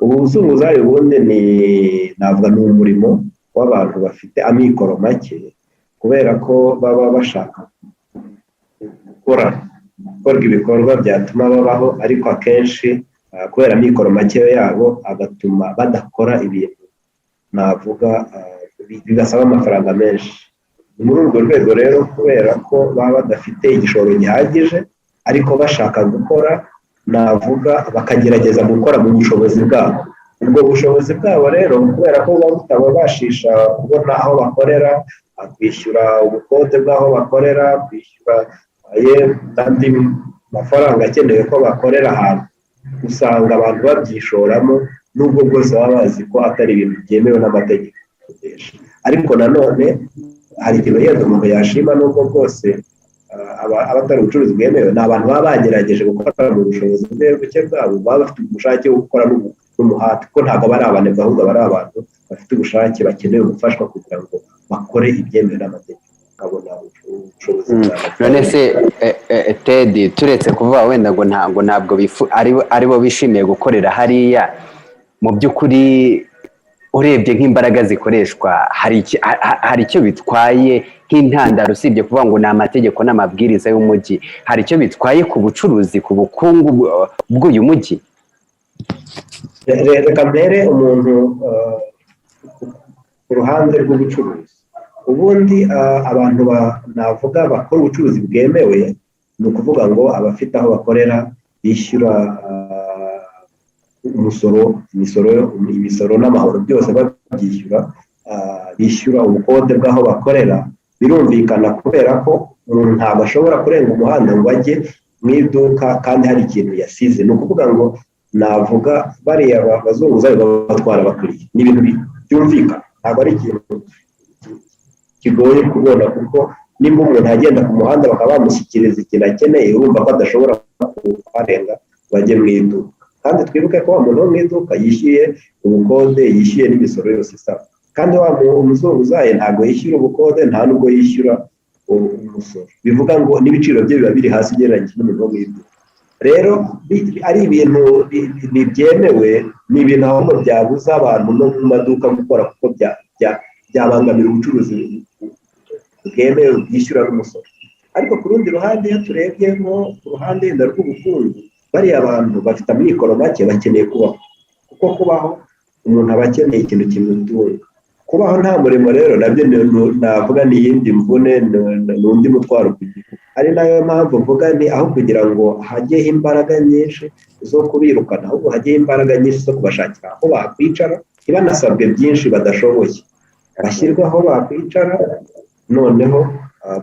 Ubuzunguzayi ubundi ni, navuga, ni umurimo w'abantu bafite amikoro make, kubera ko baba bashaka gukora ibikorwa byatuma babaho, ariko akenshi kubera amikoro make yabo agatuma badakora ibintu, navuga, bibasaba amafaranga menshi. Ni muri urwo rwego rero, kubera ko baba badafite igishoro gihagije ariko bashaka gukora, navuga bakagerageza gukora mu bushobozi bwabo. Ubwo bushobozi bwabo rero, kubera ko buba butababashisha kubona aho bakorera, kwishyura ubukode bw'aho bakorera, kwishyura n'andi mafaranga akenewe ko bakorera ahantu, usanga abantu babyishoramo, nubwo bwose baba bazi ko atari ibintu byemewe n'amategeko. Ariko nanone hari ikintu yenda umuntu yashima, nubwo bwose aba atari ubucuruzi bwemewe, ni abantu baba bagerageje gukora mu bushobozi buke bwabo, baba bafite ubushake bwo gukora n'umuhate, kuko ntabwo aba ari abanebwe, ahubwo aba ari abantu bafite ubushake bakeneye gufashwa kugira ngo bakore ibyemewe n'amategeko, bakabona ubushobozi bwabo. None se Ted, turetse kuvuga wenda ngo ntabwo aribo bishimiye gukorera hariya, mu by'ukuri urebye nk'imbaraga zikoreshwa, hari icyo bitwaye nk'intandaro, usibye kuvuga ngo ni amategeko n'amabwiriza y'umujyi, hari icyo bitwaye ku bucuruzi, ku bukungu bw'uyu mujyi? Reka mbere umuntu ku ruhande rw'ubucuruzi, ubundi abantu navuga bakora ubucuruzi bwemewe, ni ukuvuga ngo abafite aho bakorera, bishyura umusoro, imisoro n'amahoro byose babyishyura, bishyura ubukode bw'aho bakorera, birumvikana, kubera ko umuntu ntabwo ashobora kurenga umuhanda ngo ajye mu iduka kandi hari ikintu yasize. Ni ukuvuga ngo, navuga, bariya bazunguzayi baba batwara abakiriya, ni ibintu byumvikana, ntabwo ari ikintu kigoye kubona, kuko nimba umuntu agenda ku muhanda bakaba bamushyikiriza ikintu akeneye, urumva ko adashobora kuharenga ngo ajye mu iduka. Kandi twibuke ko wa muntu wo mu iduka yishyuye ubukode, yishyuye n'imisoro yose isabwa, kandi wa muzunguzayi ntabwo yishyura ubukode, nta nubwo yishyura umusoro. Bivuga ngo n'ibiciro bye biba biri hasi ugereranyije n'umuntu wo mu iduka. Rero ari ibintu ntibyemewe, ni ibintu ahubwo byabuza abantu no mu maduka gukora, kuko byabangamira ubucuruzi bwemewe bwishyura n'umusoro. Ariko ku rundi ruhande, iyo turebye nko ku ruhande wenda rw'ubukungu, bariya bantu bafite amikoro make bakeneye kubaho, kuko kubaho umuntu aba akeneye ikintu kimutunga. Kubaho nta murimo rero nabyo navuga ni iyindi mvune, ni undi mutwaro ku gihugu. Ari nayo mpamvu mvuga ni aho kugira ngo hajyeho imbaraga nyinshi zo kubirukana, ahubwo hajyeho imbaraga nyinshi zo kubashakira aho bakwicara, ntibanasabwe byinshi badashoboye, bashyirwe aho bakwicara, noneho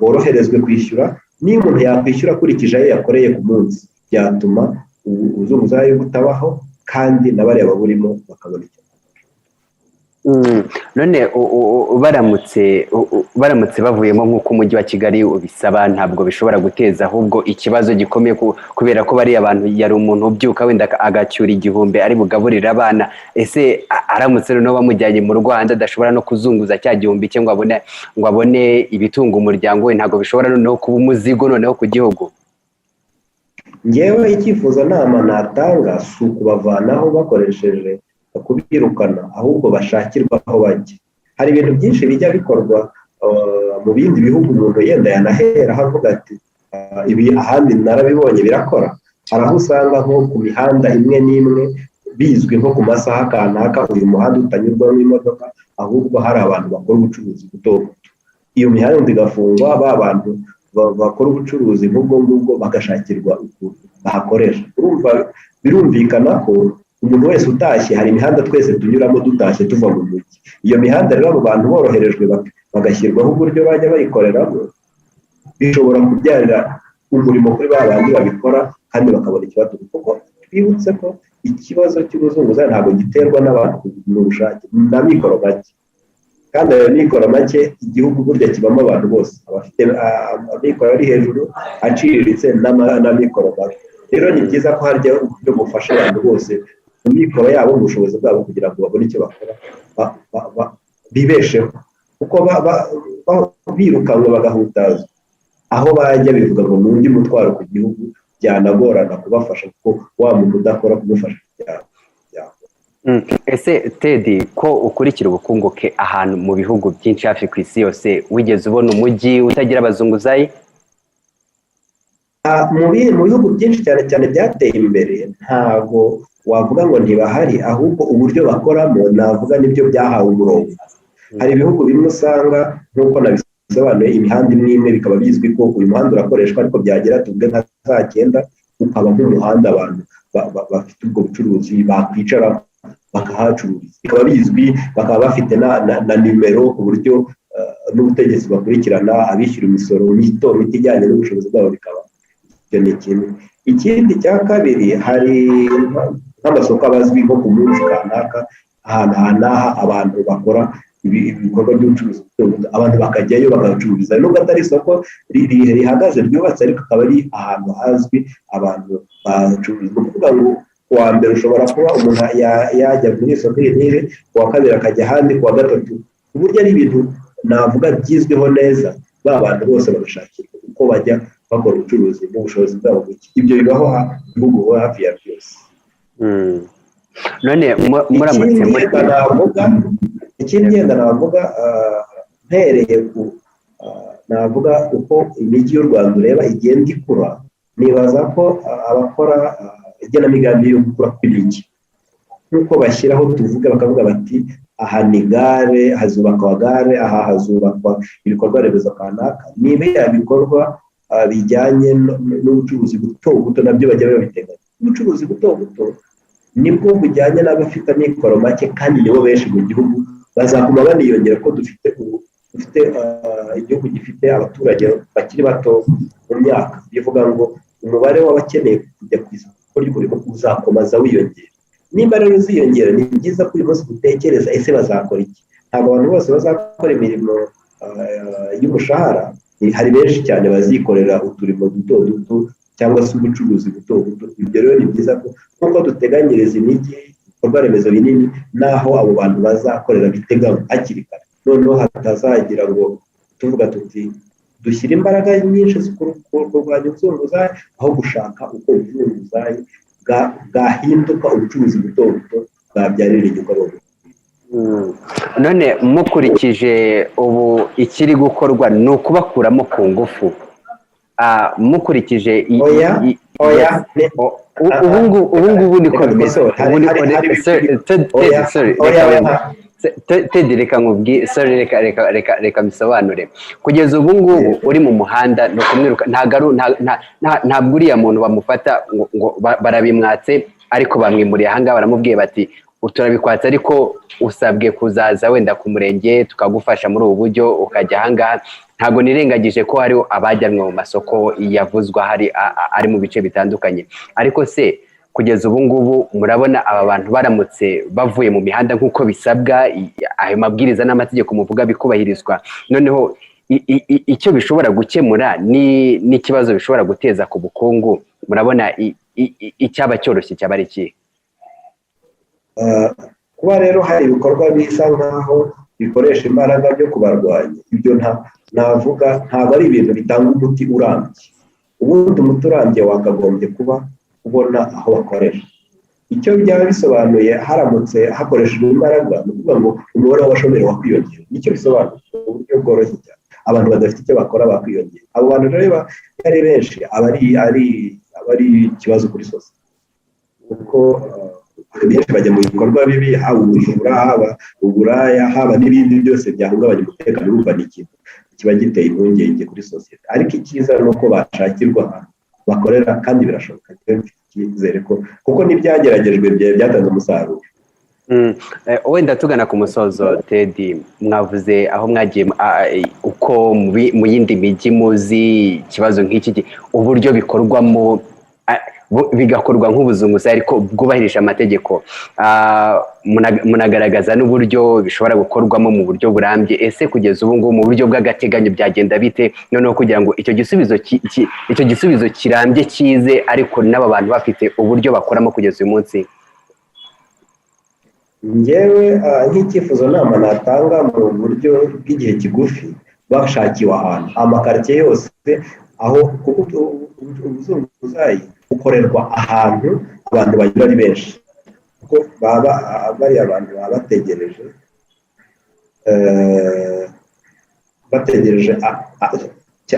boroherezwe kwishyura. Niyo umuntu yakwishyura akurikije ayo yakoreye ku munsi, byatuma ubuzunguzayi butabaho, kandi na bariya baburimo bakabona icyo. None baramutse bavuyemo nk'uko Umujyi wa Kigali ubisaba, ntabwo bishobora guteza ahubwo ikibazo gikomeye, kubera ko bariya bantu yari umuntu ubyuka wenda agacyura 1000 ari bugaburire abana? Ese aramutse noneho bamujyanye mu Rwanda, adashobora no kuzunguza cya gihumbi cye ngo abone ibitunga umuryango we, ntabwo bishobora noneho kuba umuzigo noneho ku gihugu? Ngewe icyifuzo nama natanga si ukubavanaho bakoresheje kubirukana, ahubwo bashakirwa aho bajya. Hari ibintu byinshi bijya bikorwa mu bindi bihugu, umuntu yenda yanaheraho avuga ati ibi ahandi narabibonye birakora. Hari aho usanga nko ku mihanda imwe n'imwe bizwi nko ku masaha kanaka uyu muhanda utanyurwamo imodoka, ahubwo hari abantu bakora ubucuruzi buto buto. Iyo mihanda igafungwa, ba bantu bakora ubucuruzi nk'ubwo ngubwo bagashakirwa ukuntu bahakorera. Urumva birumvikana ko umuntu wese utashye, hari imihanda twese tunyuramo dutashye tuva mu mujyi. Iyo mihanda rero, abo bantu boroherejwe bagashyirwaho uburyo bajya bayikoreramo, bishobora kubyarira umurimo kuri ba bandi babikora, kandi bakabona ikibazo, kuko twibutse ko ikibazo cy'ubuzunguzayi ntabwo giterwa n'abantu mu bushake, na mikoro make. Kandi ayo mikoro make, igihugu burya kibamo abantu bose, abafite amikoro ari hejuru, aciriritse n'amikoro mato. Rero ni byiza ko harya uburyo bufasha abantu bose mu mikoro yabo, mu bushobozi bwabo, kugira ngo babone icyo bakora bibesheho, kuko birukanwe bagahutazwa aho bajya, bivuga ngo ni undi mutwaro ku gihugu, byanagorana kubafasha, kuko wa muntu udakora kumufasha byagora. Ese Teddy, ko ukurikira ubukungu ke ahantu mu bihugu byinshi hafi ku isi yose, wigeze ubona umujyi utagira abazunguzayi? Mu bihugu byinshi cyane cyane byateye imbere, ntabwo wavuga ngo ntibahari, ahubwo uburyo bakoramo navuga nibyo byahawe umurongo. Hari ibihugu bimwe usanga, nk'uko nabisobanuye, imihanda imwe imwe bikaba bizwi ko uyu muhanda urakoreshwa, ariko byagera tuvuge nka saa 9 ukaba nk'umuhanda abantu bafite ubwo bucuruzi bakwicara bakahacururiza, bikaba bizwi, bakaba bafite na nimero ku buryo n'ubutegetsi bakurikirana abishyura imisoro mito mito ijyanye n'ubushobozi bwabo, bikaba icyo ni kimwe. Ikindi cya kabiri, hari nk'amasoko aba azwi nko ku munsi kanaka, ahantu aha n'aha abantu bakora ibikorwa by'ubucuruzi, abantu bakajyayo bagacururiza, nubwo atari isoko rihagaze ryubatse, ariko akaba ari ahantu hazwi abantu bacururiza. Ni ukuvuga ngo ku wa mbere ushobora kuba umuntu yajya muri isoko iri n'iri, ku wa kabiri akajya ahandi, ku wa gatatu, ku buryo ari ibintu navuga byizweho neza, ba bantu bose bagashakirwa uko bajya bakora ubucuruzi mu bushobozi bwabo buke. Ibyo bibaho mu bihugu hafi ya byose. None muramutse Ikindi yenda navuga, mpereye ku navuga uko imijyi y'u Rwanda ureba igenda ikura, nibaza ko abakora igenamigambi yo gukura kw'imijyi, nk'uko bashyiraho tuvuge bakavuga bati aha ni gare, hazubakwa gare, aha hazubakwa ibikorwa remezo kanaka, niba bikorwa bijyanye n'ubucuruzi buto buto, nabyo bajya babiteganya. Ubucuruzi buto buto nibwo bujyanye n'abafite amikoro make, kandi nibo benshi mu gihugu, bazaguma baniyongera ko dufite ubu dufite igihugu gifite abaturage bakiri bato mu myaka. Bivuga ngo umubare w'abakeneye kujya ku isoko ry'umurimo uzakomeza wiyongera. Nimba rero uziyongera, ni byiza ko uyu munsi dutekereza: ese bazakora iki? Ntabwo abantu bose bazakora imirimo y'umushahara. Hari benshi cyane bazikorera uturimo duto duto cyangwa se ubucuruzi buto buto. Ibyo rero ni byiza ko nk'uko duteganyiriza imijyi ibikorwa remezo binini, n'aho abo bantu bazakorera biteganywa hakiri kare, noneho hatazagira ngo tuvuga tuti dushyire imbaraga nyinshi kurwanya ubuzunguzayi aho gushaka uko ubuzunguzayi bwahinduka ubucuruzi buto buto bwabyarira inyungu abo. None mukurikije ubu ikiri gukorwa ni ukubakuramo ku ngufu, mukurikije Oya, oya. Ubu ngubu niko bimeze. Teddy, reka nkubwire, sorry, reka reka reka reka mbisobanure. Kugeza ubu ngubu uri mu muhanda ni ukumwiruka, ntabwo uriya muntu bamufata ngo barabimwatse, ariko bamwimuriye ahangaha, baramubwiye bati turabikwatse ariko usabwe kuzaza wenda ku murenge tukagufasha muri ubu buryo ukajya ahangaha. Ntabwo nirengagije ko hari abajyanwe mu masoko yavuzwa hari ari mu bice bitandukanye, ariko se kugeza ubu ngubu murabona aba bantu baramutse bavuye mu mihanda nk'uko bisabwa, ayo mabwiriza n'amategeko muvuga bikubahirizwa, noneho icyo bishobora gukemura n'ikibazo bishobora guteza ku bukungu, murabona icyaba cyoroshye cyaba ari ikihe? Kuba rero hari ibikorwa bisa nk'aho bikoresha imbaraga byo kubarwanya, ibyo navuga ntabwo ari ibintu bitanga umuti urambye. Ubundi umuti urambye wakagombye kuba ubona aho bakorera. Icyo byaba bisobanuye haramutse hakoreshejwe imbaraga, ni ukuvuga ngo umubare w'abashomeri wakwiyongera. Nicyo bisobanuye mu buryo bworoshye cyane. Abantu badafite icyo bakora bakwiyongera. Abo bantu rero ari benshi aba ari ikibazo kuri sosiyete, kuko benshi bajya mu bikorwa bibi, haba ubujura, haba uburaya, haba n'ibindi byose byahungabanya umutekano. Urumva ni ikintu kiba giteye impungenge kuri sosiyete. Ariko icyiza ni uko bashakirwa ahantu bakorera, kandi birashoboka, icyizere ko kuko n'ibyageragejwe byatanze umusaruro. Wenda tugana ku musozo, Teddy, mwavuze aho mwagiye, uko mu yindi mijyi muzi ikibazo nk'iki, uburyo bikorwamo, bigakorwa nk'ubuzunguzayi ariko bwubahirije amategeko, munagaragaza n'uburyo bishobora gukorwamo mu buryo burambye. Ese kugeza ubu ngubu mu buryo bw'agateganyo byagenda bite noneho kugira ngo icyo gisubizo kirambye kize, ariko n'aba bantu bafite uburyo bakoramo kugeza uyu munsi? Ngewe nk'icyifuzo nama natanga mu buryo bw'igihe kigufi, bashakiwe ahantu amakaritsiye yose aho, kuko ubuzunguzayi bukorerwa ahantu abantu banyura ari benshi. Kuko baba bariya bantu baba bategereje bategereje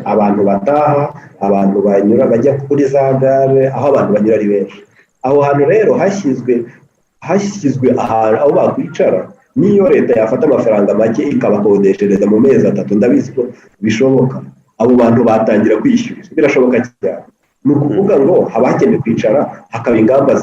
abantu bataha, abantu banyura bajya kuri za gare, aho abantu banyura ari benshi. Aho hantu rero hashyizwe ahantu aho bakwicara, niyo leta yafata amafaranga make ikabakodeshereza mu mezi 3, ndabizi ko bishoboka, abo bantu batangira kwishyura, birashoboka cyane. Ni ukuvuga ngo haba hakenewe kwicara hakaba ingamba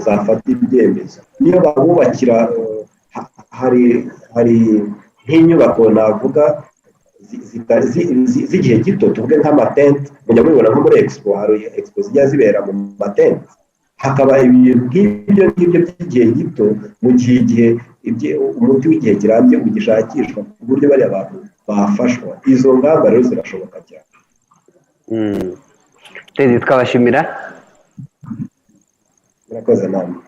zafata ibyemezo. Niyo babubakira, hari nk'inyubako navuga z'igihe gito, tuvuge nk'amatente, mujya mubibona nko muri expo, hari expo zijya zibera mu matente, hakaba ibintu nk'ibyo ngibyo by'igihe gito mu gihe igihe umuti w'igihe kirambye ugishakishwa, ku buryo bariya bantu bafashwa. Izo ngamba rero zirashoboka cyane. Teddy, twabashimira. Murakoze namwe.